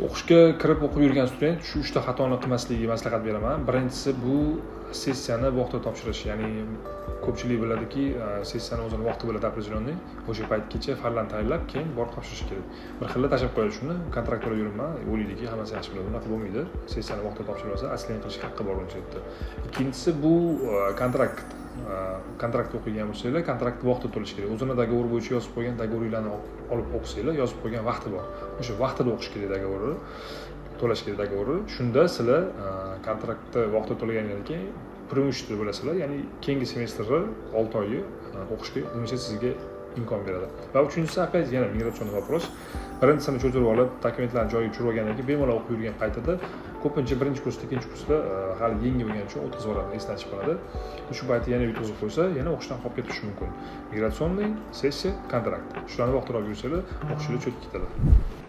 O'qishga kirib o'qib yurgan student shu uchta xatoni qilmasligiga maslahat beraman. Birinchisi, bu sessiyani vaqtida topshirish. Ya'ni ko'pchilik biladiki, sessiyani o'zini vaqti bo'ladi определенный, o'sha paytgacha fayllarni tayyorlab, keyin borib topshirish kerak. Bir xilda tashlab qo'yadi shuni, kontrakt to'lab yuribman, o'ylaydiki, hammasi yaxshi bo'ladi. Unaqa bo'lmaydi. Sessiyani vaqtida topshirmasa, отселение qilishga haqqi bor universitetda. Ikkinchisi, bu kontrakt. Kontrakt o'qigan bo'lsanglar, kontraktni vaqtida to'lash kerak. O'zini договор bo'yicha yozib qo'ygan договор inglarni olib o'qisanglar, yozib qo'ygan vaqti bor, o'sha vaqtida o'qish kerak, договор ni to'lash kerak, договор ni. Shunda sizlar kontraktni vaqtida to'lagandan keyin преимущество bo'lasizlar, ya'ni keyingi semestrni 6 oyi o'qishga universitet sizga imkon beradi. Va uchinchisi, опять yana миграционный вопрос. Birinchisini cho'zdirib olib, dokumentlarni joyiga tushirib olgandan keyin bemalol o'qib yurgan paytida ko'pincha birinchi kursda, ikkinchi kursda hali yangi bo'lgani uchun o'tkazib yuboradi, esdan chiqib qoladi. Shu payti yana yutqizib qo'ysa, yana o'qishdan qolib ketishi mumkin. Миграционный, sessiya, kontrakt, shularni vaqtida olib yursanglar, o'qishinglar cho'tga ketadi.